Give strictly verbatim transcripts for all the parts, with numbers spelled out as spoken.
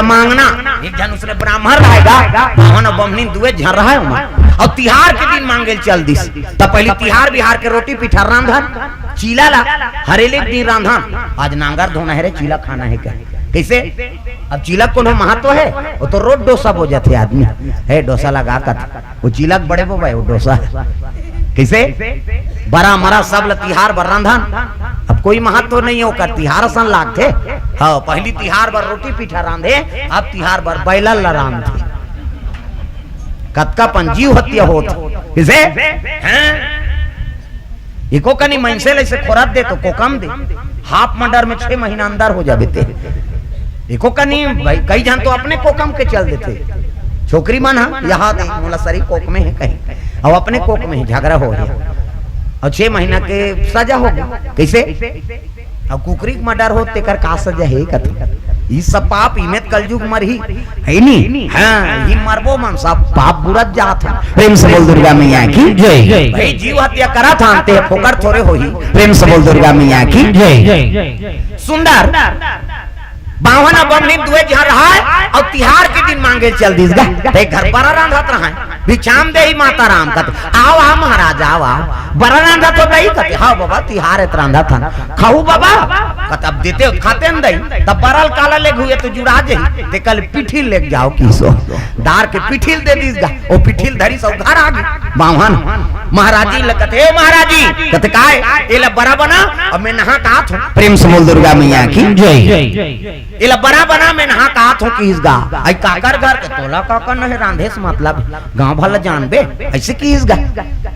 मांगना। एक झन उसने ब्राह्मण रहेगा, बाम्हन अउ बम्हनिन दुए झन रहे ओमा। अउ तिहार के दिन मांगे ल चल दिस। त पहिली तिहार बिहार के रोटी पीठा रांधन, चीला ला, हरेली के दिन रांधन। आज नांगर धोना हे रे, चीला खाना हे कहे। कइसे? अब चीला कोनो महत्व हे? वो तो रोज डोसा बोजथे आदमी। हे डोसा लगा कथे। वो चीला के बड़े बबा, वो डोसा। कइसे? बरा मरा सब ल तिहार बर रांधन। अब कोई महत्व नइ हे ओकर, तिहार असन लागथे। हाँ, पहिली तिहार बर रोटी पीठा रांधे, अब तिहार बर बैलल ल रांधथे। कतका पन जीव हत्या होत। कइसे? हैं? एको कनी मइनसे ल अइसे खोरत दे तो कोकम दे, हाफ मर्डर में छह महीना अंदर हो जाबे ते। एको कनी भाई, कई झन तो अपने कोकम के चल देथे। छोकरी मन ह, यहाँ दे, मोला सरी कोक में हे कहीं, अउ अपने कोक में हे, झगड़ा हो गया, अउ छह महीना के सजा हो गया। कइसे? अउ कुकरी के मर्डर हो, तेकर का सजा हे कथे? ई सब पाप इमेत कलजुग मरही, हे नी? हाँ, ई मरबो मन सब पाप बुड़त जात हे। प्रेम से बोल दुर्गा मैया की जय। भाई जीव हत्या करत हन, ते फोकट थोरे होही। प्रेम से बोल दुर्गा मैया की जय। सुंदर। बाम्हन अउ बम्हनिन दुए झन रहय, अउ तिहार के दिन मांगे ल चल दिस गा। ते घर बरा रांधत रहय, भिक्षाम देही माता राम कथे, "आओ, आओ महाराज, आओ, आओ।" बरा रांधत हो दई कथे, "हाँ बबा, तिहार हे त रांधत हन।" "खाहू बबा?" कथे, "अब देते हो त खातेन दई।" "तब बरा ल काला लेगहू, ये तो जुड़ा जही।" ते कल पीठी ल लेग जाव किहिस ओ। दार के पीठी ल दे दिस गा, ओ पीठी ल धरिस अउ घर आ गे। बाम्हन महाराजिन ल कथे, "ए महाराजिन," कथे, "काय?" "एला बरा बना, अब मैं नहा के आत हंव।" प्रेम से बोल दुर्गा मैया की जय। "एला बरा बना, मैं नहा के आत हंव," किहिस गा। "अई काकर घर के?" "तोला काकर नहे रांधे से मतलब, गांव भर ल जानबे, अइसे किहिस गा।"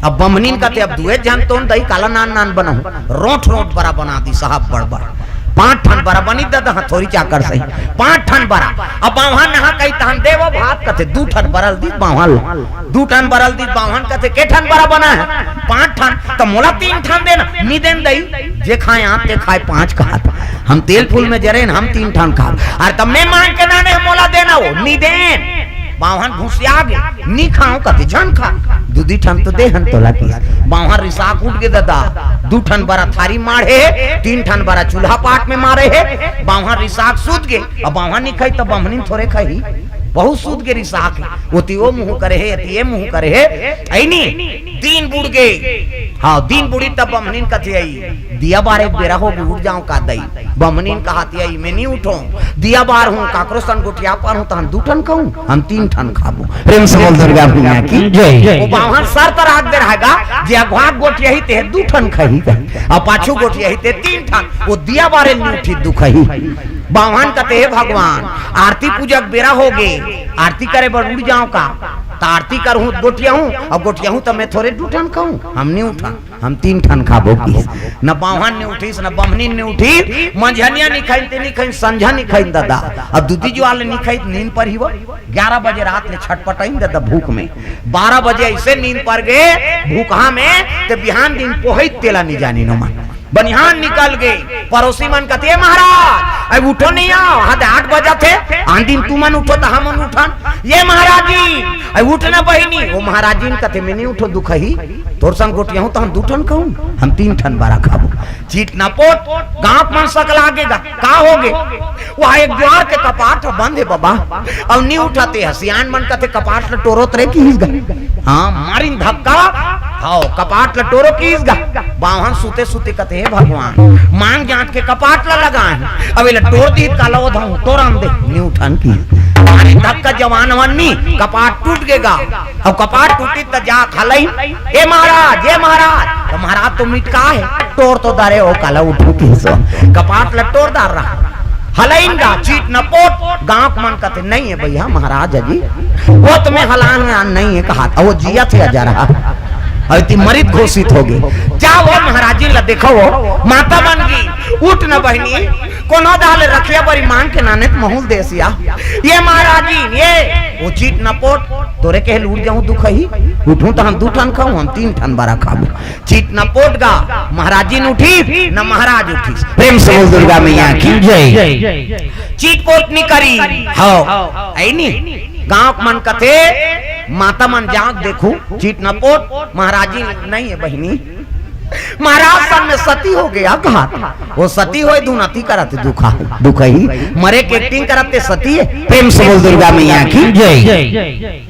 अब बम्हनिन कथे, "अब दुए झन तोन दई, काला नान नान बनाहूं।" रोंठ रोंठ बरा बना दिस साहब, बड़ बड़। पांच ठन बरा बनिस ददा, हथौरी चाकर सही। पांच ठन बरा। अब बाम्हन नहा के आइस तहन दे ओ भात कथे, दू ठन बरा ल दिस बाम्हन ल। दू ठन बरा ल दिस बाम्हन कथे, "के ठन बरा बना हे?" "पांच ठन।" "त मोला तीन ठन देना।" "नी देन दई, जे खाय आंत ते खाय पांच कहत। हम तेल फूल में जरेन, हम तीन ठन खाब।" "अरे त मैं मांग के लाने हंव, मोला देना ओ।" "नी देन।" बाम्हन घुसिया गे, "नी खांव," कथे, "झन खा।" "दू दी ठन तो दे हन तोला," किहिस। बाम्हन रिसा के उठ गे ददा, दू ठन बरा थारी माढ़े हे, तीन ठन बरा चूल्हा पाट में मारे हे। बाम्हन रिसा के सुत गे। अब बाम्हन नी खाही त बम्हनिन थोरे खाही, बहुत सुत गे रिसा के। ओती ओ मुंह करे हे, एती ए मुंह करे हे, अई नी? दिन बुड़ गे। हाँ, दिन बुड़ी तब बम्हनिन कथे, "अई दिया बारे के बेरा होगे, उठ जांव का दई?" बम्हनिन कहत हे, "अई मैं नी उठंव, दिया बारहूं, काकरो संग गोठिया पारहूं, तहन दू ठन खाहूं, हम तीन ठन खाबो।" प्रेम से बोल दुर्गा मैया की जय। ओ बाम्हन शर्त राख दे रहय गा, जे अघवा के गोठियाही ते दू ठन खाही, अउ पाछू गोठियाही ते तीन ठन। ओ दिया बारे ल नी उठही, दू खाही। बाम्हन कथे, "हे भगवान, आरती पूजा के बेरा होगे, आरती करे बर उठ जांव का?" "त आरती करहूं त गोठियाहूं, अउ गोठियाहूं त मैं थोरे दू ठन खाहूं, हम नी उठन, हम तीन ठन खाबो," किहिस। न बाम्हन नी उठिस, न बम्हनिन नी उठिस, मंझनिया नी खाइन, ते नी खाइन, संझा नी खाइन ददा। अउ दूदी जुवार ले नी खाही त नींद परही वो। ग्यारह बजे रात ले छटपटाइन ददा भूख में। बारह बजे अइसे नींद पर गे भूखहा में, ते बिहान दिन पोहई तेला नी जानिन ओमन। बनिहान निकल गे, परोसी मन कथे, "ए महाराज, अई उठो नहीं आओ, हद आठ बजत हे, आन दिन तुमन उठो त हमन उठन।" "ए महाराजिन, अई उठ ना बहिनी।" ओ महाराजिन कथे, "मैं नी उठंव, दू खाही, तोर संग गोठियाहूं त हम दू ठन खाहूं, हम तीन ठन बरा खाबो।" चित न पोट, गांव के मन सकला गे गा, का होगे? वहां एक जुवार के कपाट ह बंद हे बबा, अउ नी उठत हे। सियान मन कथे, "कपाट ल टोरत रे," किहिस गा। हाँ, मारिन धक्का, "हव, कपाट ल टोरो," किहिस गा। बाम्हन सुते सुते कथे, "हे भगवान, मांग जांच के कपाट ल लगाए हंव, अब एला टोर दिही त काला ओधहूं, टोरन दे।" "नी उठन," किहिस। मारिन धक्का, जवान मन नी, कपाट टूट गे गा। अउ कपाट टूटिस त जा हलइन, "ए महाराज, ए महाराज।" त महाराज तो मिटका हे, टोर तो दारे ओ, काला उठहूं किहिस ओ। कपाट ल टोर दार रहा। हलइन गा, चित न पोट, गांव के मन कथे, "नहीं हे भइया महाराज जी, ओ त मैं हलान हन, नहीं हे," कहत, अउ ओ जियत हे अजरहा। अउ एती मरित घोषित होगे। "जाव ओ महाराजिन ल देखव ओ, माता बन गे, उठ न बहिनी, कोनो दहा ले रखिया बरी मांग के लाने त महूं ल देस या।" "ए महाराजिन, ए।" ओ चित न पोट, "तोरे कहे ले उठ जाहूं दू खाही, उठहूं त हम दू ठन खाहूं, हम तीन ठन बरा खाबो।" चित न पोट गा, महाराजिन उठिस, न महाराज उठिस। प्रेम से बोल दुर्गा मैया की जय। चित पोट नी करिस, हव, अई नी? गांव के मन कथे, माता मन जांव त देखहू, चित न पोट, महाराजिन नहीं हे बहिनी। महाराज सन में सती हो गया घात। वो सती होय धुन अति करत दुखा, दुखही। मरे के एक्टिंग करत ते सती है। प्रेम से बोल दुर्गा मैया की जय।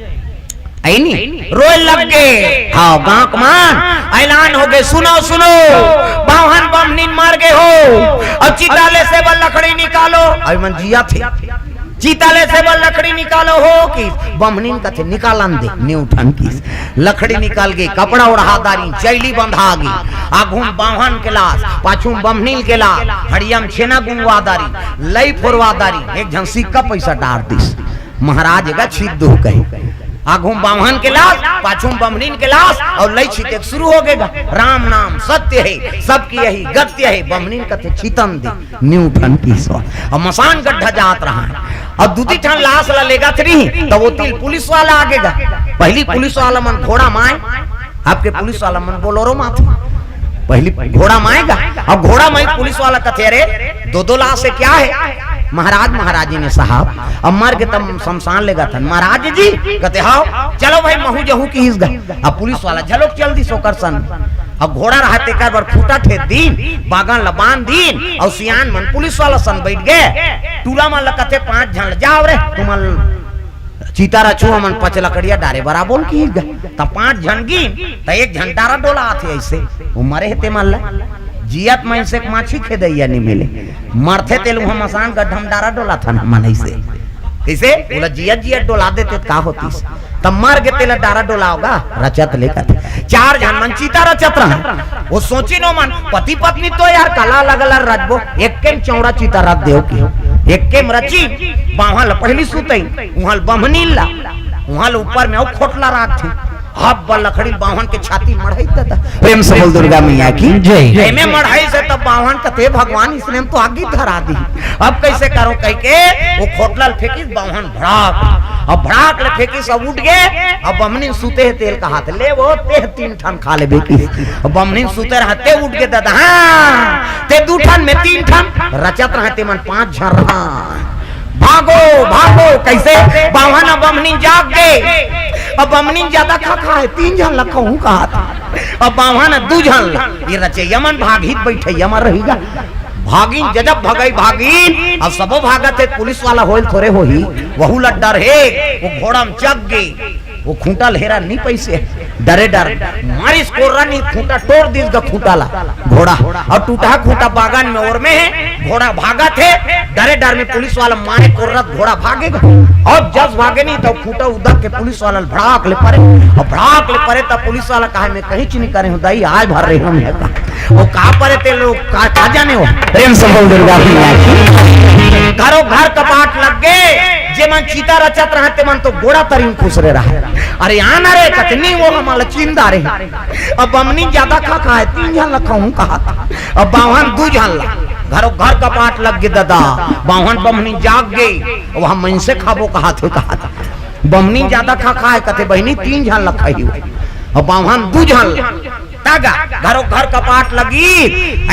ऐनी रोए लग गए। हाँ, गांव के मन ऐलान हो गए, सुनो, सुनो, बावन बमनीन मर गए हो, अब चिता ले से बर लकड़ी निकालो। अभी मन जिया थे, चिता ले से बर लकड़ी निकालो हो कि बमनीन कथे निकालन दे, नी उठन किस। लकड़ी निकाल के कपड़ा ओढ़ा दारी, चैली बंधा गे, आघू म बावन के लाश, पाछू म बमनीन के लाश, हड़िया म छेना गुंगवा दारी, लई फोरवा दारी, एक झन सिक्का पैसा डार दिस। महाराज एगा छित दो कही। आघू म बावन के लाश, पाछू म बमनीन के लाश, अउ लई छितेक शुरू हो गेगा। राम नाम सत्य है, सबकी यही गत्य है। बमनीन कथे छितन दे, नी उठन किस। अउ मसान गड्ढा जात रहा है। अउ दूती ठन लाश ला लेगत रही, त वो तीर पुलिस वाला आगे गा। पहली पुलिस वाला मन घोड़ा माय, आपके पुलिस वाला मन बोलोरो माथे। पहली घोड़ा माय गा, अब घोड़ा माय पुलिस वाला कथे, "अरे, दो दो लाश है, क्या है?" "महाराज, महाराज जी ने साहब, अब मर के तब शमशान लेगत हन।" "महाराज जी?" कथे, "हाव।" "चलो भाई, महू जहू किहिस गा।" अब पुलिस वाला झलोक चल दिस ओकर सन। अब घोड़ा रहा तेकर बर खूंटा ठेक दीन, बागन ला बांध दीन, अउ सियान मन पुलिस वाला सन बैठ गए। टूरा मन ला कथे, "पांच झन ला जाव रे, तुमन चिता रचू, हमन पच लकड़िया डारे बर आबोन किहिस गा।" त पांच झन गिन, त एक झन डारा डोला आथे ऐसे, वो मरे हे ते मन ला। जियत मइनसे के माछी खेदैया नी मिले, मरथे तेल उहाँ मसान गड्ढा म डारा डोलाथन हमन ऐसे। कइसे? ओला जियत जियत डोला देते त का होतिस? त मर गे तेला डारा डोलाव गा, रचत ले कथे। चार झन मन चिता रचत रहा। वो सोचिन ओमन, पति पत्नी तो यार कला अलग अलग रचबो, एक्के म चौड़ा चिता रच देव कि। एक्के म रची, बावन ला पहली सुतई, उहाँ ल बमनीन ला, उहाँ ल ऊपर में अउ खोटला राखथे। हब्बा लकड़ी बावन के छाती मढ़ई ददा। प्रेम से बोल दुर्गा मैया की जय। एमे मढ़ई से तब बावन कथे, "भगवान, इसने हम तो आगी धरा दी, अब कैसे करो?" कह के वो खोटला ल फेंकिस, बावन भड़ाक, अब भड़ाक ले फेंकिस, अब उठ गे। अब बमनीन सुते हे तेल कहाथे, "ले वो ते तीन ठन खा लेबे" किस। अब बमनीन सुते रहा, ते उठ गे ददा, "हाँ, ते दू ठन में तीन ठन।" रचत रहा ते मन पांच झन रहा। भागो, भागो, कइसे? बावन अब बमनीन जाग गे। अब बमनीन जादा खा खा हे, तीन झन ला खहूं कहाथे। अब बावन दू झन ला, ये रचइया मन भागही त बइठइया मन रही गा। भागिन, जजब भगई भागिन, अब सबो भागत हे, पुलिस वाला होइल थोरे होही, वहू ला डर हे, वो घोड़ा म चघ गे। वो खूंटा ल हेरा नी पइसे, डरे डर मारिस कोर्रा नी, खूंटा टोर दिस गा खूंटा ला, घोड़ा। अउ टूटहा खूंटा बागन में ओर में हे, घोड़ा भागत हे, डरे डर में पुलिस वाला मारे कोर्रा त घोड़ा भागे गा। अउ जस भागे नी त खूंटा उदक के पुलिस वाला ल भड़ाक ले परे, अउ भड़ाक ले परे त पुलिस वाला कहे, "मैं कहींच नी करे हंव दाई, आय भर रहे हंव मैं।" वो का परे ते लोग का, का जाने हो? प्रेम से बोल दुर्गा मैया की। घरो घर कपाट लग गे, जे मन चिता रचत रहा ते मन तो गोड़ा तरी म खुसरे रहा। "अरे आना रे कतनी वो हमला चिंदा रे।" अब बमनीन जादा खा खा हे, तीन झन ला खहूं कहाथे। अब बावन दू झन ला, घरो घर कपाट लग गे ददा, बावन बमनीन जाग गे, अब हम मइनसे खाबो कहाथे, कहाथे। बमनीन जादा खा खा हे कथे, "बहिनी तीन झन ला खही हो।" अब बावन दू झन ला, तगा, घरो घर कपाट लगी,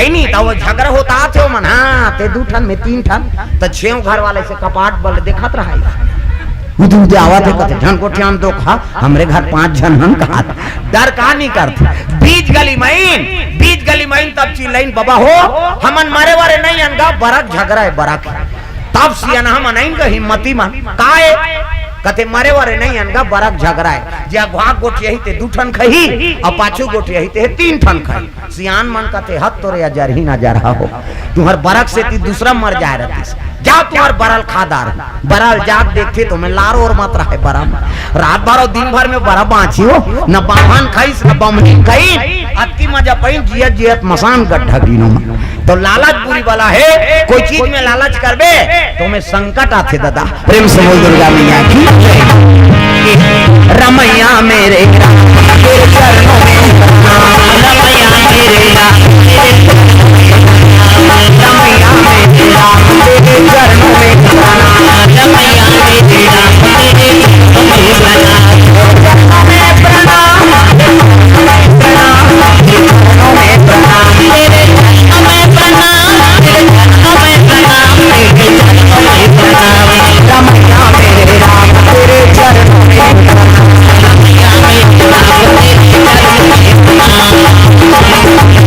ऐनी, त वो झगरा होत आथे ओमन, "हाँ, ते दू ठन में तीन ठन," त छेव घर वाले से कपाट बल देखत रहा। उदे उदे आवत हे कथे, "झन गोठियान दो खा, हमरे घर पांच झन हन," कहाथे। डर का नी करथे। बीच गली मइन, बीच गली मइन तब चिल्लाइन, "बबा हो, हमन मरे वरे नइ अन गा, बरक झगरा हे, बरक।" तब सियानहा मन आइन गा हिम्मती मन, "का हे?" कथे, "मरे वरे नइ अन गा, बरक झगरा हे। जे अघुवा गोठियाही ते दू ठन खही, अउ पाछू गोठियाही ते तीन ठन खही।" सियान मन कथे, "हत तोरे अजरही न अजरहा हो, तुंहर बरक सेती दूसरा मर जाय रहतिस। जा तुंहर बरा ल खा डार।" बरा ल जाके देखथे त ओमे लार ओर मत रहय बरा म। रात भर अउ दिन भर में बरा बांचिस हो, न बाम्हन खाइस, न बमनीन खाइस। अतकी मजा पाइन, जियत जियत मसान गड्ढा गिनो म। तो लालच बुरी बला हे, कोई चीज में लालच करबे त ओमे संकट आथे ददा। प्रेम से बोल दुर्गा मैया की। रमैया मेरे राम, तेरे चरणों में प्रणाम। रमैया मेरे राम, तेरे चरणों में प्रणाम। रमैया मेरे राम, तेरे चरणों में प्रणाम। रमैया मेरे राम, तेरे चरणों में प्रणाम। चरणों में प्रणाम, प्रणाम, चरणों में प्रणाम। तेरे चरणों में प्रणाम, तेरे चरणों में प्रणाम। तेरे चरणों में प्रणाम। रमैया मेरे राम, तेरे चरणों में प्रणाम। रमैया मेरे राम, तेरे चरणों में प्रणाम।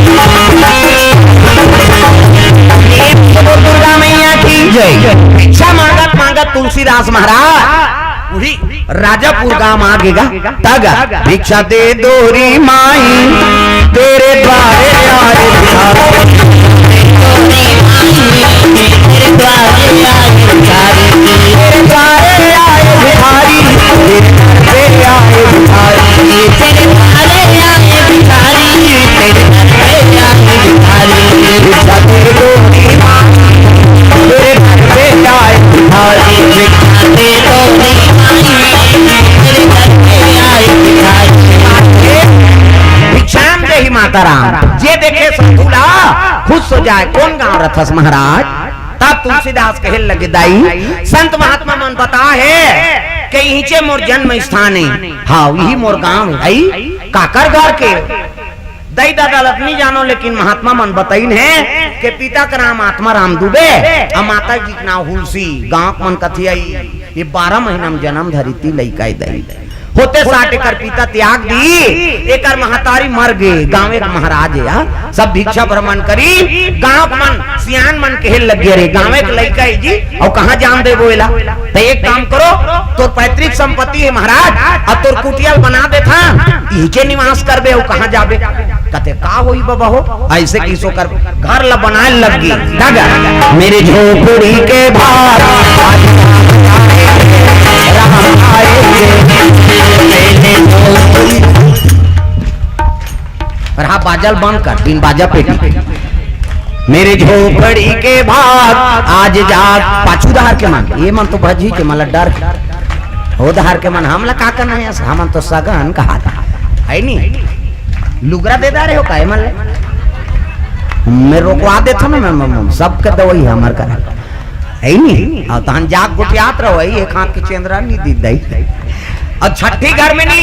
ता उही राजापुर गांव आ गेगा। तग भिक्षा दे दो री माई, तेरे द्वारे आए भिखारी। तेरे द्वारे आए भिखारी, तेरे द्वारे आए भिखारी, तेरे द्वारे आए भिखारी। तेरे द्वारे आए भिखारी, तेरे द्वारे आए भिखारी। भिक्षा दे दो री माई, तेरे द्वारे आए भिखारी। भिक्षा दे दो री माई, तेरे द्वारे आए भिखारी। भिक्षाम देहि माता राम। जे देखे साधु ला, खुश हो जाए। कोन गांव रथस महाराज? तब तुलसीदास कहे लगे, दाई, संत महात्मा मन बता हे कि इहिचे मोर जन्म स्थान हे। हाँ, इही मोर गांव हे। आई काकर घर के? दई ददा ल त नी जानो, लेकिन महात्मा मन बताइन हे कि पिता के नाम आत्मा राम दुबे, अउ माता जी के नाम हुलसी। गांव के मन कथे, आई ये बारह महीना में जन्म धरी ती लइका हे दई। होते साठ एकर पिता त्याग दी, एकर महतारी मर गे। गांव के महाराज हे, सब भिक्षा भ्रमण करी, गांव के मन सियान मन कहे लग गे, रे गांव के लइका हे जी, अउ कहाँ जान देबो एला? त एक काम करो, तोर पैतृक संपत्ति हे महाराज, अउ तोर कुटिया ल बना देथन, इहिचे निवास करबे, अउ कहाँ जाबे? कथे, का होई बबा हो, अइसे कइसे कर घर ला बनाए लग गे। दादा, मेरे झोपड़ी के भार आज राम आएंगे, राम आएंगे। मेरे झोपड़ी, अरे हाँ, बाजा ल बंद कर, बिन बाजा पेटी। मेरे झोपड़ी के भार आज जाग, पाछू डहर के मन, ये मन तो भजी के, मतलब डर के। ओ डहर के मन, हमला का करना हे, हमन तो सगन कहा था, हे नी? लुगरा दे डारे हो का, एमन ले? मैं रोकवा देथों ना, मैं, मैं, मैं, सबके दवई हे हमर करा। हे नी? अउ तहन जाग गोठियात रहो, एक हाथ के चेंदरा नी दी दई। अउ छट्ठी घर में नी,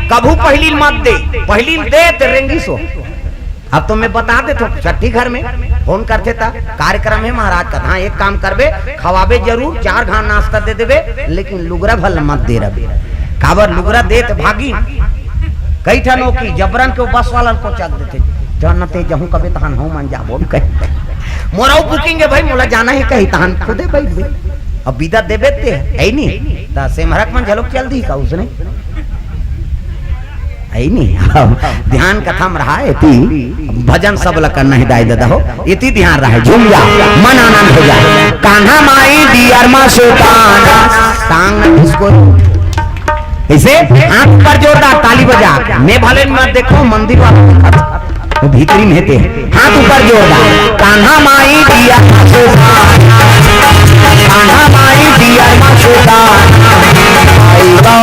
कभू पहिली मत दे, पहिली दे ते रेंगी सो। अब तो मैं बता देथों, छट्ठी घर में फोन करथे त कार्यक्रम हे महाराज का, हाँ, एक काम करबे, खवाबे जरूर, चार घान नाश्ता दे देबे, लेकिन लुगरा भर ल मत दे रबे। काबर लुगरा दे त भागी। कई ठन हो कि जबरन के बस वाला ल कोचक देथे, "जहन ते जहूं कबे तहन हूं मन जाबो," कहे। मोर अउ booking हे भाई, मोला जाना हे कही, तहन खुदे बइठबे। अब बिदा देबे ते, हे नी? त सेमरक मन घलोक चल दी का उसने? हे नी? अब ध्यान कथा म रहा, एती भजन सब ल करना हे दाई ददा हो, एती ध्यान रहे, झूम जा, मन आनंद हो जाए। कान्हा माई दियर मा सुताना, टांग न घिसको। कइसे? हाथ ऊपर जोरदार, ताली बजा। मैं भले मत देखो, मंदिर वाला वो भीतरी में हे ते। हाथ ऊपर जोरदार। कान्हा माई दियर मा सुताना, कान्हा माई दियर मा सुताना। आई गौ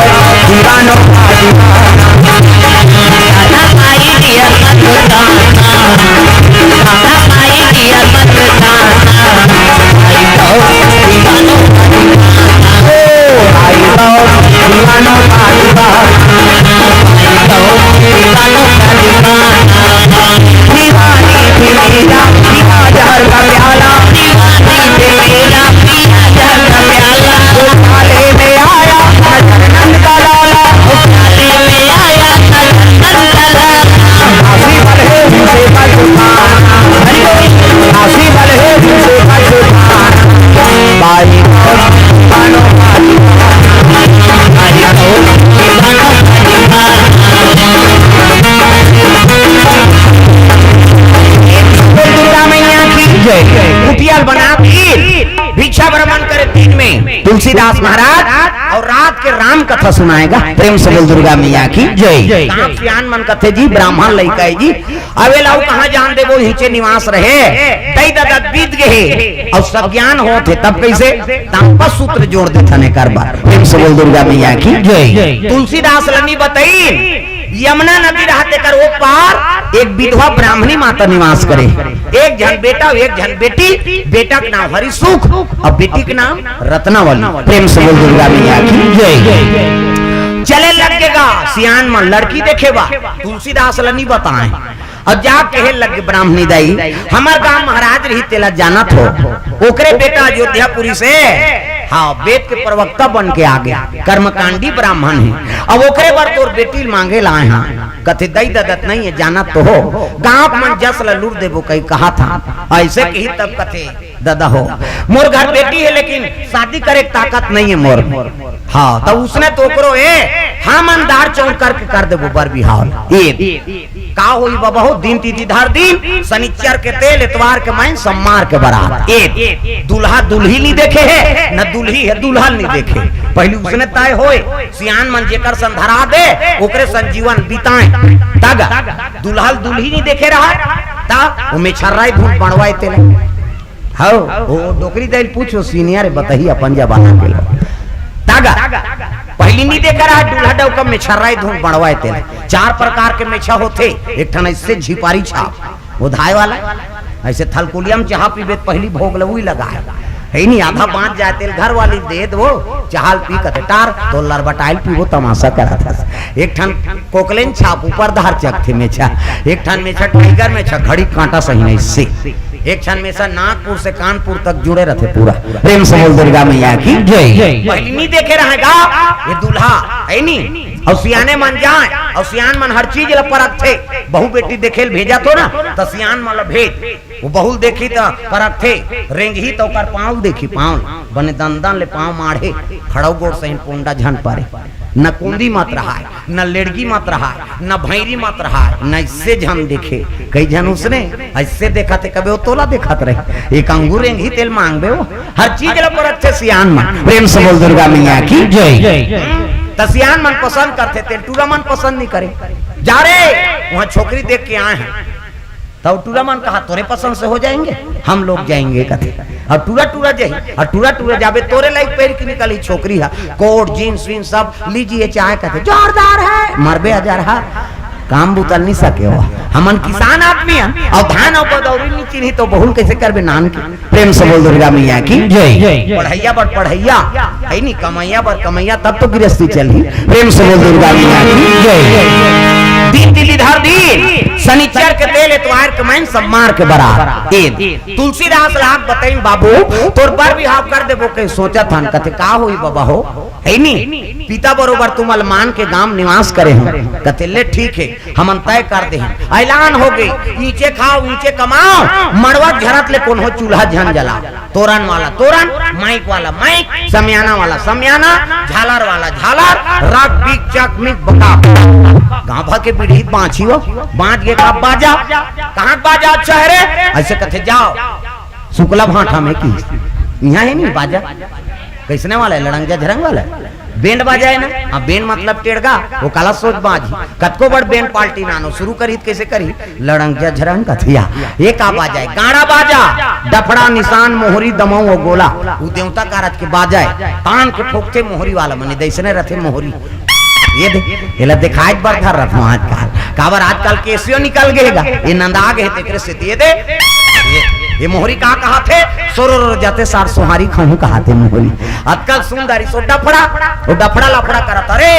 दीवानो का दीवाना। कान्हा माई दियर मा सुताना, कान्हा माई दियर मा सुताना। आई गौ दीवानो का दीवाना। ओ, आई गौ दीवानो का दीवाना। दीवानी थी मेरा, पीला जहर का प्याला। दीवानी थी मेरा, पीला जहर का प्याला। उठाले में आया नंद का लाला। उठाले में आया नंद का लाला। आसी बरहे तुमसे बचपन। आसी बरहे तुमसे बचपन। बाई बोल दुर्गा मैया की जय। कुटिया ल बना के भिक्षा भ्रमण करे दिन में तुलसीदास महाराज अउ रात के राम कथा सुनाएगा। प्रेम से बोल दुर्गा मैया की जय। गांव सियान मन कथे जी, ब्राह्मण लइका हे जी, अब एला अउ कहाँ जान देबो, इहिचे निवास रहे। दई ददा बीत गे हे, अउ सब ज्ञान होत हे, तब कइसे? तांपस सूत्र जोड़ देथन एकर बर। प्रेम से बोल दुर्गा मैया की जय। तुलसीदास ल नी बताइन, यमुना नदी रहत एकर ओ पार एक विधवा ब्राह्मणी माता निवास करे। एक झन बेटा, एक झन बेटी, बेटा के नाम हरिसुख अउ बेटी के नाम रत्नावली। प्रेम से बोल दुर्गा मैया की जय। चले लग गे गा सियान मन लड़की देखे बर, तुलसीदास ल नी बताए। अउ जा कहे लग गे, ब्राह्मणी दाई, हमर गांव महाराज रही तेला जानत हो, ओकरे बेटा अयोध्यापुरी से, हाँ, वेद के प्रवक्ता बन के आ गे, कर्मकांडी ब्राह्मण हे। अब ओकरे बर तोर बेटी ल मांगे ल आए हंव। कथे, दई ददा त नइ हे, जानत तो हो, गांव के मन जस ल लूट देबो कही कहा था। अइसे कही तब कथे, दादा हो, मोर घर बेटी हे, लेकिन शादी करे के ताकत नहीं हे मोर। हाँ, त उसने तो ओकरो ए, हम अंधार चौर करके कर देबो बर बिहाव। ए, का होई बाबा हो, दिन तिथि धर दिन, शनिचर के तेल, एतवार के माइन, सोमवार के बरात। ए, दूल्हा दुल्ही नहीं देखे हे, न दुल्ही हे दूल्हा नहीं देखे। पहली उसने तय होए, सियान मन जेकर सन धरा दे, ओकरे सन जीवन बिताए। तग, दूल्हा दुल्ही नहीं देखे रहा, ता वो मेछर्राई धूप बनवाए तेला। हौ, वो डोकरी दाई ल पूछो, senior हे, बताही अपन जमाना के लोग। तागा, पहली नहीं देखा रहा, दूल्हा डौका मेछर्राई धूम बनवाए तेला। चार प्रकार के मेछा होथे, एक ठन ऐसे झिपारी छाप, वो धाय वाला, ऐसे थलकुलिया में चाहा पीबे त पहली भोग लवई लगा है, है नहीं, आधा बाँच जाए तेला घर वाली दे दो, चाहा ल पी कथे टार, तो लरबटाइल पीबो तमाशा करत हस। एक ठन कोकलेन छाप ऊपर धार चकथे मेछा, एक ठन मेछा tiger मेछा, घड़ी कांटा सही नहीं से। एक ठन मेछा नागपुर से कानपुर तक जुड़े रहथे पूरा। प्रेम से बोल दुर्गा मैया की जय। पहली नहीं देखे रहेगा ये दूल्हा, है नी? और सियाने मन जाए, और सियान मन हर चीज ल परखथे। बहू बेटी देखे ल भेजत हो ना, त सियान मन ल भेज। वो बहू ल देखही त परखथे, रेंगही त ओकर पाँव ल देखही, पाँव ल। बने दंदन ले पाँव माढ़े, खड़ऊ गोड़ सहिन पोंडा झन परे। न कोंदी मत रहाय, न लेड़गी मत रहाय, न भैरी मत रहाय, न इससे झन देखे। कई झन उसने ऐसे देखत हे, कबे वो तोला देखत रहे, एक अंगूर रेंगही तेला मांगबे वो। हर चीज ल परखथे सियान मन। प्रेम से बोल दुर्गा मैया की जय। त सियान मन पसंद करथे तेला, टूरा मन पसंद नहीं करे। जा रे, वहाँ छोकरी देख के आए हैं। तब टूरा मन कहा, "तोरे पसंद से हो जाएंगे, हम लोग जाएंगे," कथे। और टूरा टूरा जाही, और टूरा टूरा जाबे, तोरे लाइक पहन के निकलही छोकरी हा, कोट, जींस, वींस सब लीजिए, चाहे कथे, "जोरदार है," मरबे हजार हा, काम बुतल नहीं सके हो। हमन किसान आदमी हन, और धान और बदौरी नहीं चिन्ही, तो बहुल कैसे करबे नान के? प्रेम से बोल दुर्गा मैया की जय। पढ़ैया बर पढ़ैया, है नी, कमैया बर कमैया, तब तो गृहस्थी चलही। प्रेम से बोल दुर्गा मैया की जय। दिन तिथि धर दिन, शनिचर के तेल, एतवार के माइन, सोमवार के बरात। ए, तुलसीदास लाग बताइन बाबू, तोर बर बिहाव कर देबो के सोचत हन, कथे का होई बाबा हो, है नी? पिता बरोबर तुमन मान के गांव निवास करे हन, कथे ले ठीक है। हमन तय कर दे हन, ऐलान हो गे, ईंचे खाओ, ईंचे कमाओ, मड़वा झरत ले कोनो चूल्हा झन जलाओ। तोरन वाला तोरन, माइक वाला माइक, समियाना वाला समियाना, झालर वाला झालर, रग बिग चक मिग बका। गांव भर के पीढ़ी बाँची हो, बाँच गे का बाजा, कहाँ बाजा अच्छा है रे? ऐसे कथे जाओ, शुक्ला भाटा में की, इहाँ है नहीं बाजा। कैसने वाला है? लड़ंग झरंग वाला है? बेंड बाजा है ना? हाँ, बेंड मतलब टेड़गा, वो काला सोच बाज। कतको बड़ बेंड पार्टी नानो शुरू करी त कैसे करी? लड़ंग झरंग कथिया। ये का बाजा है? गाड़ा बाजा, डफड़ा, निशान, मोहरी, दमऊ और गोला। वो देवता कारज के बाजा है। तान के ठोकथे मोहरी वाला मने, दैसने रथे मोहरी। ये दे, एला दिखाए बर धर रथों आजकल। काबर आजकल केसियो निकल गे गा। ये नंदा गे हे, तेकरे से ये दे। ये, ये मोहरी का कहाथे? सोरो रो जाते सार सोहारी खाहूं कहाथे मोहरी। आजकल सुंदरी सो डफड़ा, वो डफड़ा लफड़ा करत। अरे,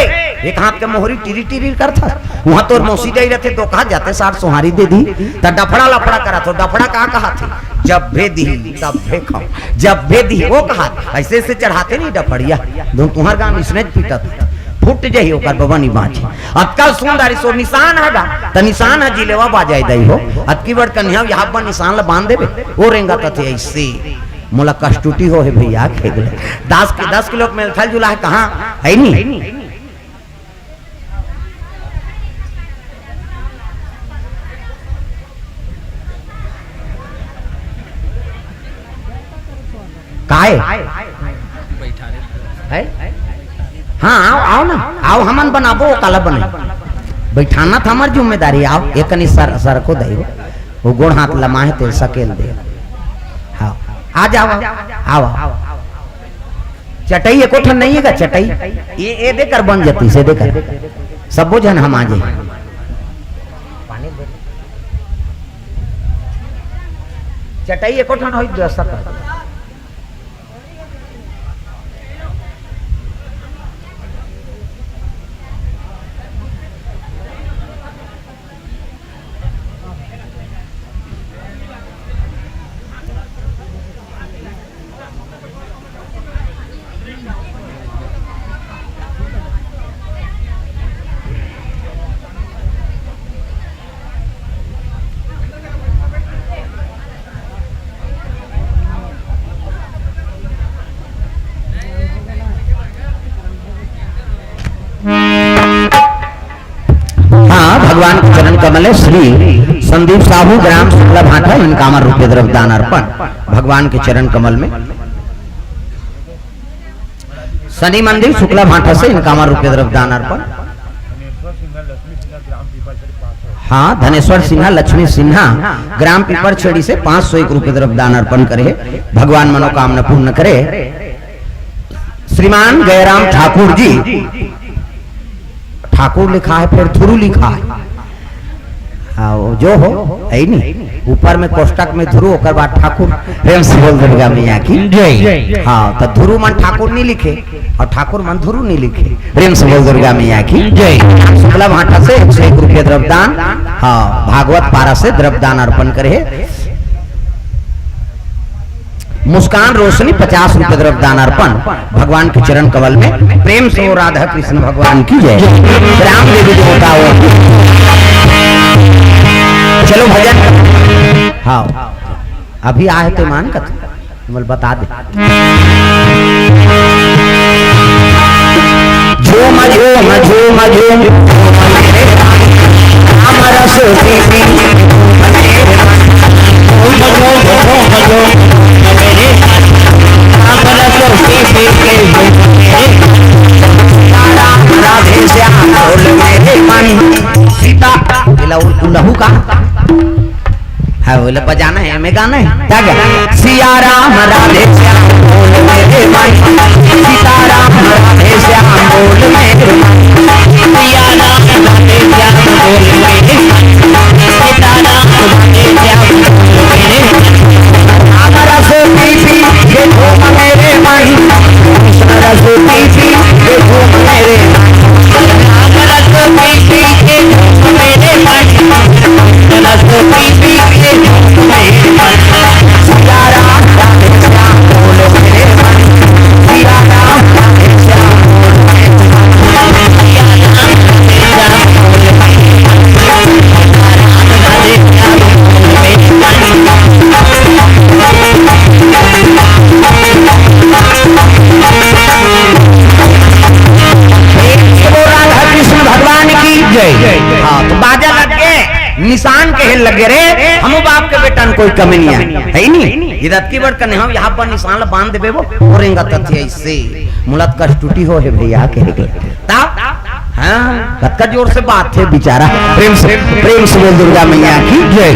एक हाथ के मोहरी टिरी टिरी करत। वहां तोर मौसी जाई रहते तो कहा जाते सार सोहारी दे दी। त डफड़ा लफड़ा करत हो, डफड़ा का कहाथे? जब भेदी, तब भे खाओ। जब भेदी, वो कहा, ऐसे ऐसे चढ़ाते नहीं डफड़िया। दो तुहर गांव इसने पीटत। फुट जही ओकर बबा नहीं बाँची। अतका सुंदर सो निशान है गा, त निशान है जिलेवा बाजाय दई हो। अतकी बड़ कन्हैया यहाँ पर निशान ला बांध देबे, वो रेंगत थे ऐसे। मोला कष्टुटी हो हे भैया, खेद ले। दस के दस किलो के मेलथल जुला है, कहाँ है नी? काय? है? हाँ, आओ, आओ ना, आओ, हमन बनाबो, काला बने। बैठाना था हमार जिम्मेदारी, आओ, एक कनी सर, सर को दे, वो गोड़ हाथ लमाहे ते सकेल दे। हाँ, आ जाओ, आओ, आओ। चटई एको ठन नहीं है का चटई? ये, ये देकर बन जाती, से देकर। सबो झन हम आ जाए। चटई एको ठन होई व्यवस्था कर। कमल श्री संदीप साहू, ग्राम शुक्ला भाटा, इनकामर रुपये द्रव्य दान अर्पण भगवान के चरण कमल में। शनि मंदिर शुक्ला भाटा से इनकामर रुपये द्रव्य दान अर्पण। हाँ, धनेश्वर सिन्हा, लक्ष्मी सिन्हा, ग्राम पीपर छेड़ी से पाँच सौ एक रुपये द्रव्य दान अर्पण करे। भगवान मनोकामना पूर्ण करे। श्रीमान गयराम ठाकुर जी, ठाकुर लिखा है, फिर धुरु लिखा है। हाँ, वो जो हो, है ही नहीं। ऊपर में कोष्टक में धुरु, ओकर बाद ठाकुर। प्रेम से बोल दुर्गा मैया की जय। हाँ, तो धुरु मन ठाकुर नहीं लिखे और ठाकुर मन धुरु नहीं लिखे। प्रेम से बोल दुर्गा मैया की जय। शुक्ला भाटा से एक सौ एक रुपये द्रव्यदान, हाँ, भागवत पारा से द्रव्यदान अर्पण करे। मुस्कान रोशनी पचास रुपये द्रव्यदान अर्पण भगवान के चरण कमल में। प्रेम से वो राधा कृष्ण भगवान की जय। राम देवी देवता हो। चलो भजन। हाँ, अभी आए तो मान कथी, मैं बता दे। झूम झूम झूम झूम, झूम मेरे राम रस पी पी। झूम झूम झूम झूम, मेरे राम रस पी पी के। राम राधे श्याम बोल मेरे मन। सीता, ये लहू, लहू का है, बोले बजाना है, हमें गाना है, क्या क्या? सिया राम राधे श्याम बोल मेरे भाई, सीता राम राधे श्याम बोल मेरे भाई, सिया राम राधे श्याम बोल मेरे भाई, सीता राम राधे श्याम बोल मेरे भाई। राम रस पी पी ये झूम मेरे भाई, कृष्ण रस पी पी ये झूम मेरे भाई, राम रस पी पी ये झूम मेरे भाई। राधा कृष्ण भगवान की जय। हाँ, तो बाजा लग गए। निशान कहे लगे रे, हमू बाप के बेटा में कोई कमी नहीं है, है ही नहीं। ये रत्ती बड़ कने हम यहाँ पर निशान ला बांध देबे वो, ओरेंगा तथ्य इससे मुलत कष्टुटी हो है भैया कहे के। तब हाँ, कतका जोर से बात है बेचारा। प्रेम से, प्रेम से बोल दुर्गा मैया की जय।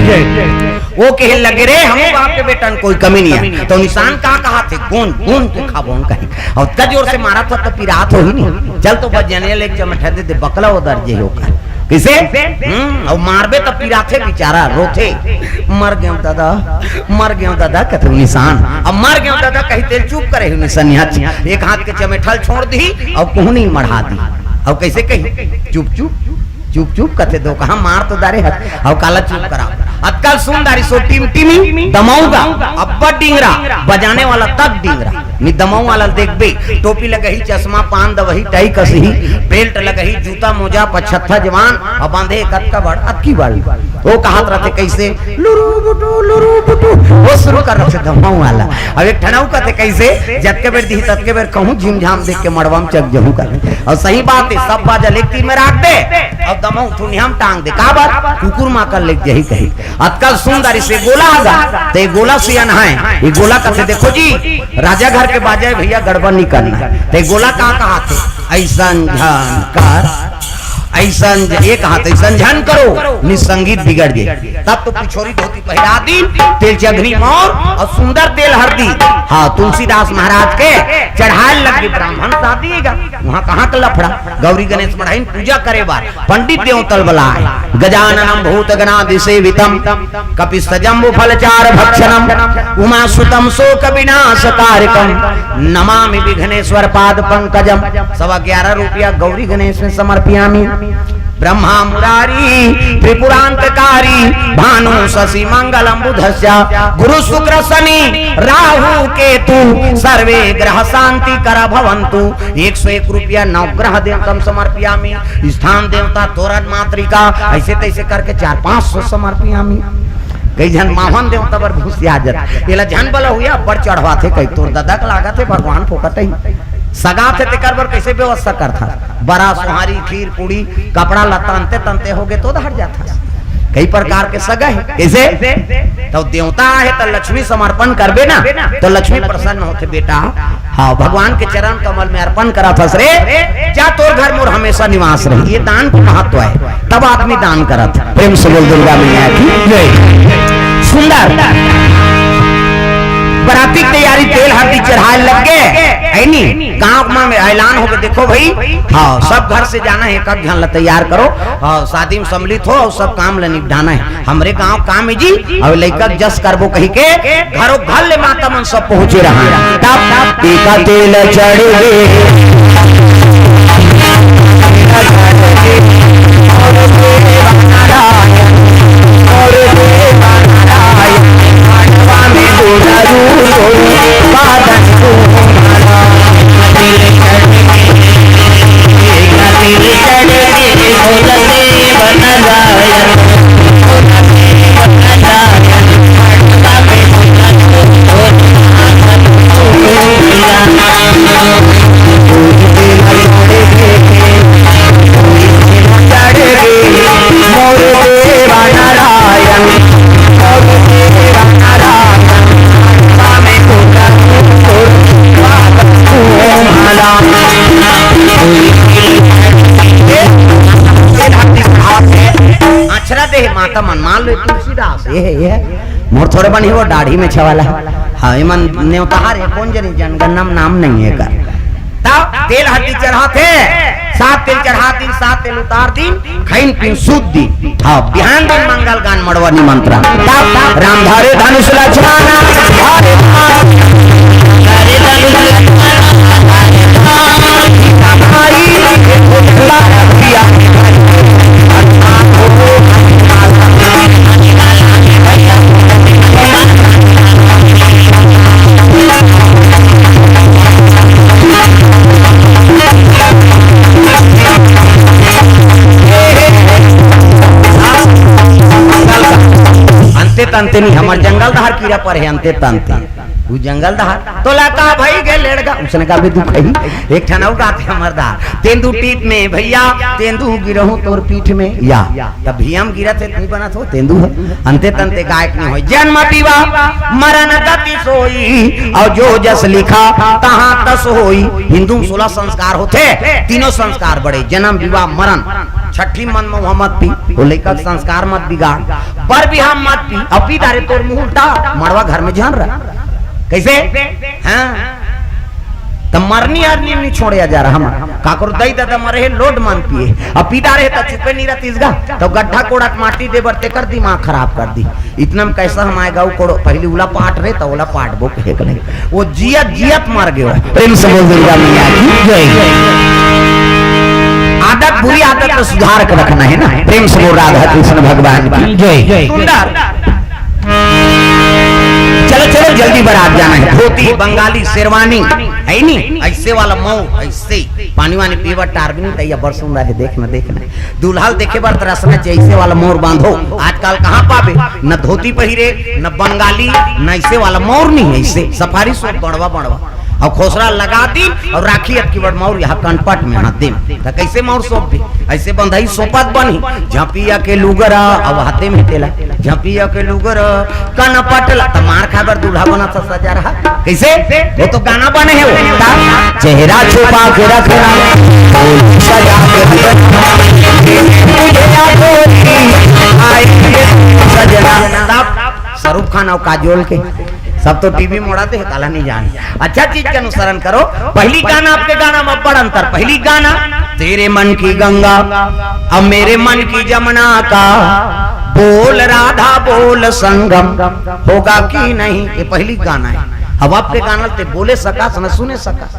वो कहे लगे रे, हमू बाप के बेटा में कोई कमी नहीं है। तो निशान का कहा थे, कौन, कौन के खाबो कहीं। और कतका जोर से मारा था तो पिरात हो ही नहीं। चल तो बजने ले चमठा दे दे, बकला उधर जे होकर। किसे? हम्म, और मारबे तो पिराथे बेचारा, रोथे। मर गयो दादा, मर गयो दादा, कतौ निशान। अब मर गयो दादा, कही तेल चुप करे हो निशानिया। एक हाथ के चमेठल छोड़ दी और कोहनी मढ़ा दी। और कैसे कही? चुप चुप, चुप चुप कथे दो, कहा मार तो दारे हत, और काला चुप करा। अतका सुन दारी सो टिमटिमी दमऊगा, अब्बड़ डिंगरा, बजाने वाला तब डिंगरा। नि दमऊ वाला देखबे, टोपी लगही, चश्मा, पान दवही, टाई कसही, बेल्ट लगही, जूता, मोजा, पछत्था जवान, अउ बांधे कतका बड़, अतकी बड़। वो कहत रहथे कैसे, "लुरु बुटु, लुरु बुटु", वो शुरू कर रहथे दमऊ वाला। अब एक ठन अउ कहथे कैसे, "जतके बेर दिही, ततके बेर कहूँ झिमझाम देख के मड़वा म चक जहूँ" कर। अउ सही बात है, सब बाजा एक तीर में राख दे, अउ दमऊ ठुनिया म टांग दे। काबर? कुकुर माकर लेके जही कही। अतका सुंदर इसे गोला आगा, ते गोला सियन है। ये गोला कथे, देखो जी, राजा घर के बाजा है भैया, गड़बड़ नहीं करना है। ते गोला का कहा थे? ऐसन झन कर, ऐसन ज-, ये कहा थे, "ऐसन झन करो, नि संगीत बिगड़ जाए।" तब तो पिछोरी धोती पहिरा दी, तेल चघनी मौर और सुंदर तेल हरदी। हाँ, तुलसीदास महाराज के चढ़ाए लग गई, ब्राह्मण शादी है, वहाँ कहाँ का लफड़ा? गौरी गणेश मढ़ाइन पूजा करे बार पंडित देवतल बलाए। गजाननम भूत गणादि सेवितम, कपित जम्बू फलचार भक्षणम, उमा सुतम शोक विनाश कारकम, नमामि विघ्नेश्वर पाद पंकजम। सवा ग्यारह रुपया गौरी गणेश में समर्पियामी। ब्रह्मा मुरारी त्रिपुरांतकारी, भानु शशि मंगलम बुधस्या, गुरु शुक्र शनि राहु केतु, सर्वे ग्रह शांति कर भवंतु। एक सौ एक रुपया नवग्रह देवतम समर्पियामी। स्थान देवता, तोरण मातृका, ऐसे तैसे करके चार पाँच सौ समर्पियामी। कई झन माहन देवता बर घुसिया जात, एला झन बला हुआ, अब्बड़ चढ़वाथे, कई तोर ददा के लागत है भगवान फोकट ही सगात है, तेकर बर कैसे व्यवस्था करथा? बरा, सोहारी, खीर, पूड़ी, कपड़ा लत्ता अंते तंते हो गए तो धर जाथा। कई प्रकार के सगा हे। कइसे? त देवता आहे त लक्ष्मी समर्पण करबे ना, त लक्ष्मी प्रसन्न होथे बेटा। हाँ, भगवान के चरण कमल में अर्पण करत हस रे, जा तोर घर मोर हमेशा निवास रही। ये दान के महत्व हे, तब आदमी दान करत हे। प्रेम से बोल दुर्गा मैया की जय। सुंदर। बराती के तैयारी, तेल हरदी चढ़ाए लग गे, हे नी? गांव में ऐलान होगे, देखो भाई, हाँ, सब घर से जाना हे, एक एक झन ला तैयार करो, हाँ, शादी में सम्मिलित हो, सब काम ला निपटाना हे। हमरे गांव काम हे जी, अउ लइका जस करबो कहिके घरो घर ले माता मन सब पहुंचे रहा। तब टीका तेल चढ़ गे, अक्षरा दे हे माता मन, मान लो तुलसीदास, ये हे, ये हे। मोर थोड़े बनी वो दाढ़ी में छवाला। हाँ, एमन नेवतार हे, कोन जनी जनगणना में नाम नहीं हे का। तब तेल हरदी चढ़ाथे, सात तेल चढ़ा दिन, सात तेल उतार दिन, खइन पिन सुत दिन। हाँ, बिहान दिन मंगल गान मड़वा निमंत्रण। तब राम धरे धनुष लक्ष्मण, हरे राम। अंते तंते नहीं, हमर जंगल डहर कीरा परे हे, अंते तंते। वो जंगल डहर, तोला का भई गे लेड़गा, उसने का भी दुख हे। एक ठन अउ गाथे हमर दा, तेंदू टीप में भैया, तेंदू गिरहूं तोर पीठ में। या, तब भैया हम गिरत हे, नहीं बनत हो, तेंदू हे। अंते तंते गायक नहीं होय। जन्म विवाह मरण गति सोई, अउ जो जस लिखा तहां तस होई। हिंदू में सोलह संस्कार होथे, तीनों संस्कार बड़े, जन्म, विवाह, मरण। छठी मन में वहां मत पी, वो लइका के संस्कार मत बिगाड़। बर बिहाव मत पी, अउ पी डारे तोर मुंह उल्टा, मड़वा घर में झन रह। कइसे? हाँ। त मरनी आदमी नहीं छोड़े जा रहा हमर। काकरो दई ददा मरे हे, लोड मन पिए। अउ पी डारे हे त चुपे नहीं रहतीस गा। त गड्ढा कोड़त माटी दे बर तेकर दिमाग खराब कर दी। इतना में कैसा हम आएगा, वो कोड़ो, पहली उला पाट रे, त ओला पाटबो कहे के नहीं। वो जियत जियत मर गयो। प्रेम से बोल दुर्गा मैया की जय। आदत, बुरी आदत तो सुधार के रखना हे ना। प्रेम से बोल राधा कृष्ण भगवान की जय। सुंदर। चलो, चलो, जल्दी बारात जाना हे। धोती, बंगाली, शेरवानी, हे नी? अइसे वाला मऊ, अइसे। पानी वानी पीवा, टारबिन, तैया बड़ सुंदर हे, देखना, देखना। दूल्हा ल देखे बर तरसना चाहिए, अइसे वाला मौर बांधो। आजकल कहाँ पाबे? न धोती पहिरे, न बंगाली, न अइसे वाला मौर नहीं हे, अइसे। सफारी सूट बड़वा, बड़वा। अउ खोसरा लगा दिन अउ राखी अटकी बड़ मौर यहाँ कनपट में हाथ दे। त कइसे मौर सौंप दे? अइसे बंधई सौंपत बनही। झपिया के लुगरा अउ हाथे में तेला। झपिया के लुगरा कनपट ला। त मार खाए बर दूल्हा बनत सजा रहा। कइसे? वो तो गाना बने हे वो। त चेहरा छुपा के रखना, सजा के रखना। सजना। तब शाहरुख खान अउ काजोल के सब तो टीवी मोड़ा दे, काला नहीं जान। अच्छा चीज के अनुसरण करो। पहली गाना आपके गाना में बड़ अंतर। पहली गाना तेरे मन की गंगा, अब मेरे मन की जमुना का, बोल राधा बोल संगम, होगा कि नहीं, ये पहली गाना हे। अब आपके गाना ते बोले सकास न सुने सकास।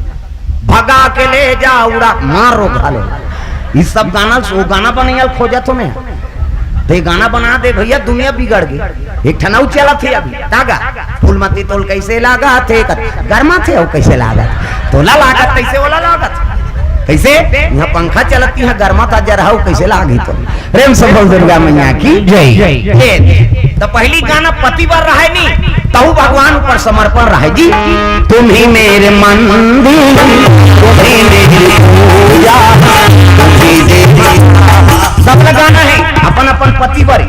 भगा के ले जा उड़ा, मारो घाले। ई सब गाना, वो गाना बनैया ल खोजत हो मैं। त ये गाना बना दे भैया, दुनिया बिगड़ गे। एक ठन अउ चलत हे अभी, तागा। फूलमती तोल कइसे लागत हे, कत-, गरमा थे अउ कइसे लागत। तोला लागत कइसे, ओला लागत। कइसे? यहाँ पंखा चलत, यहाँ गरमा था, जरहू कइसे लागी तो। प्रेम से बोल दुर्गा मैया की जय। ये, त पहली गाना पति बर रहे नी, तहु भगवान ऊपर समर्पण रहे जी। तुम ही मेरे मंदिर, तुम ही मेरी पूजा, तुम ही देवी। सबका गाना हे अपन अपन पति बर।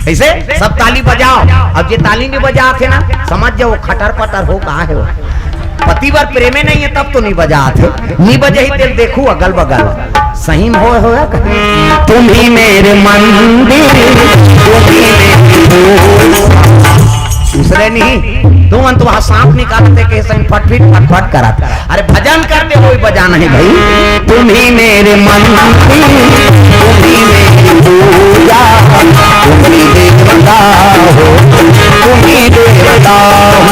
कइसे? सब ताली बजाव। अब जे ताली नइ बजात हे ना, समझ जाव, खटर पटर हो, का हे वो। पति बर प्रेमे नइ हे, तब तो नइ बजात हे। नइ बजही तेला देखहू अगल बगल। सही में होय, होय। तुम ही मेरे मंदिर, तुम ही मेरे दूसरे नहीं, तुम अंत वहाँ सांप निकालते के सही फटफिट फटफट करत। अरे भजन करते हुए बजाना है भाई। तुम ही मेरे मंदिर, तुम ही मेरी पूजा, तुम ही देवता हो, तुम ही देवता हो,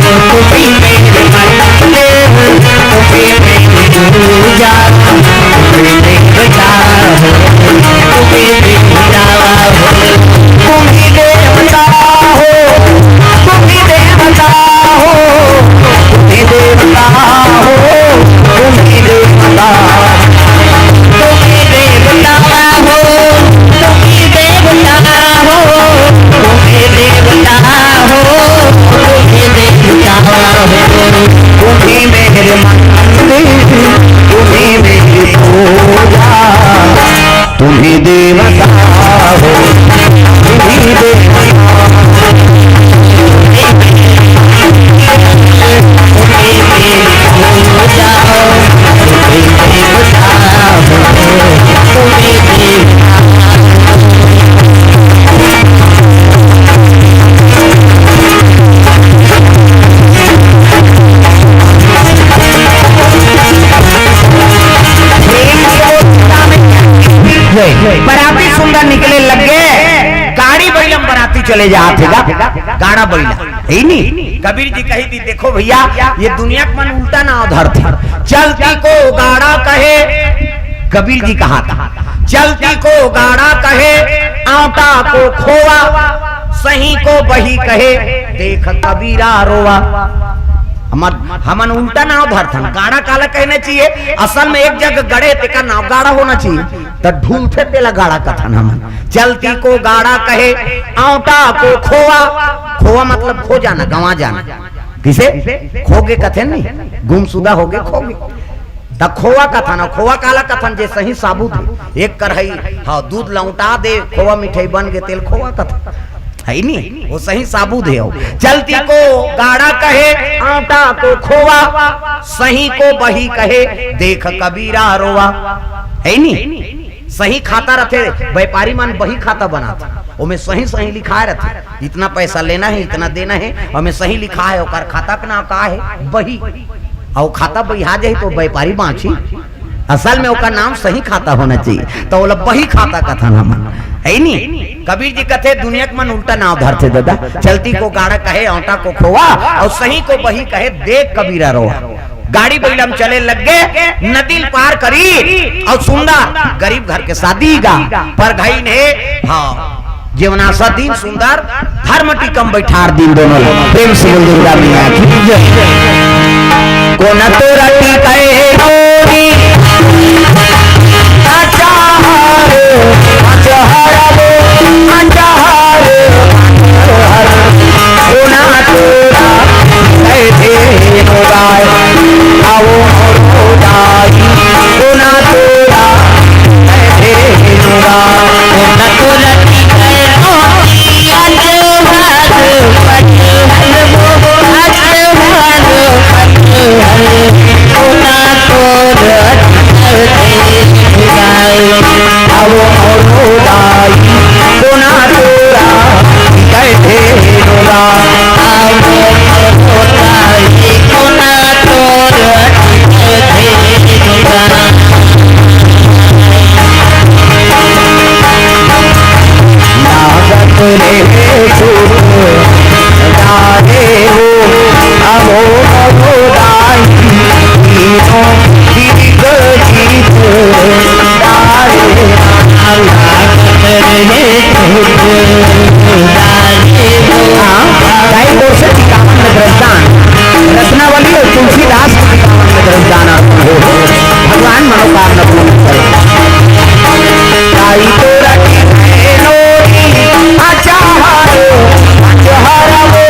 तुम ही मेरे मंदिर, तुम ही मेरी पूजा, तुम ही देवता हो, तुम ही देवता हो, तुम ही देवता हो, तुम ही देवता हो, तुम ही देवता, तुम ही देवता हो, तुम ही देवता हो, तुम ही देवता हो, तुम ही देवता हो, तुम ही मेरे मंदिर, तुम ही मेरी पूजा। तुम ही देवता हो, तुम ही देवता। बराती सुंदर निकले लग गे, गाड़ी बइला म बराती चले जात हे गा, गाड़ा बइला, हे नी? कबीर जी कही थी, देखो भइया, ये दुनिया के मन उल्टा नाव धरथे। चलती को गाड़ा कहे, कबीर जी कहा था, चलती को गाड़ा कहे, औंटा को खोवा, सही को बही कहे, देख कबीरा रोवा। हमन, हमन उल्टा नाव धरथन। गाड़ा काला कहना चाहिए? असल में एक जगह गड़े, तेका नाव गाड़ा होना चाहिए, त ढूंढथे तेला गाड़ा कथन हमन। चलती को गाड़ा कहे, औंटा को खोवा। खोवा मतलब खो जाना, गंवा जाना। किसे? खो गे कथे नहीं, गुमसुदा हो गे, खो गे। त खोवा कथन, खोवा काला कथन? जे सही साबुत हे, एक कढ़ाई, हाँ, दूध लौटा दे, खोवा मिठाई बन गे, तेला खोवा कथन, हे नी? वो सही साबुत हे। चलती को गाड़ा कहे, औंटा को खोवा, सही को बही कहे, देख कबीरा रोवा, हे नी? सही खाता रथे, व्यापारी मन बही खाता बनाथे, ओमे सही सही लिखाय रथे, इतना पैसा लेना हे, इतना देना हे, ओमे सही लिखाय हे, ओकर खाता के नाम का हे? बही। अउ खाता बहिहा जाही तो व्यापारी बांचही। असल में ओकर नाम सही खाता होना चाहिए, तो ओला बही खाता कथन हमन, हे नी? कबीर जी कथे, दुनिया के मन उल्टा नाव धरथे दादा। चलती को गाड़ा कहे, औंटा को खोवा, अउ सही को बही कहे, देख कबीरा रोवा। गाड़ी बइला म चले लग गे, नदी ल पार करी, अउ सुंदर गरीब घर के शादी गा, पर घइन हे, हाँ, जेवनासा दीन सुंदर, धर्म टीका म बइठार दीन दोनों ला। प्रेम से बोल दुर्गा मैया की जय। कोना तोरा टीका ए गोरी, अचार, अचार, अचार, कोना तोरा कैसे गाय, आओ मोरो दाई, कोना तोरा कैसे गाय, कोना तोरा कैसे कोना तोर अति करते गाय, आवो मोरो दाई, कोना तोरा कहते रोला। आवो मोरो दाई, कोना तोर अति करते रोला। लागत रे सुर डारे हो, अहो महोदाई, तीनों दिग्गज डारे। लागत रे सुर डारे हो। हाँ, गाय गोर से टिकावन में दृष्टान, रत्नावली और तुलसीदास के टिकावन में दृष्टान अर्पण हो। भगवान मनोकामना पूर्ण करे। ताई तोरा की नोरी अचार, पंचहर वो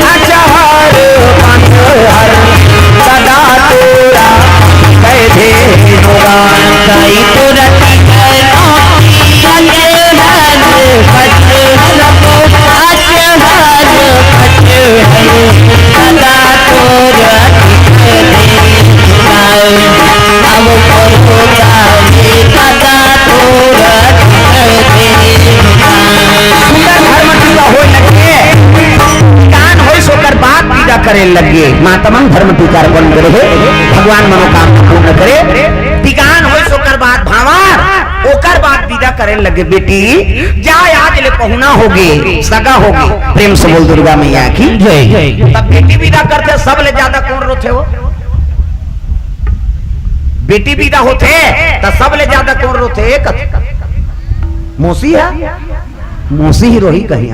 अचार, पंचहर सदा तोरा कैधे होगा। ताई तोरा की नोरी अचार, पंचहर करे लगे, माता मन धर्म टीका अर्पण करे हे, भगवान मनोकामना पूर्ण करे। बिहान होइस ओकर बाद भांवर, ओकर बाद विदा करे लगे, बेटी जा, आज ले पहुना होगे, सगा होगे। प्रेम से बोल दुर्गा मैया की जय। तब बेटी विदा करथे, सब ले ज्यादा कोन रोथे हो? बेटी विदा होथे त सब ले ज्यादा कोन रोथे? एक मौसी हे, मौसी ही रोही कहीं।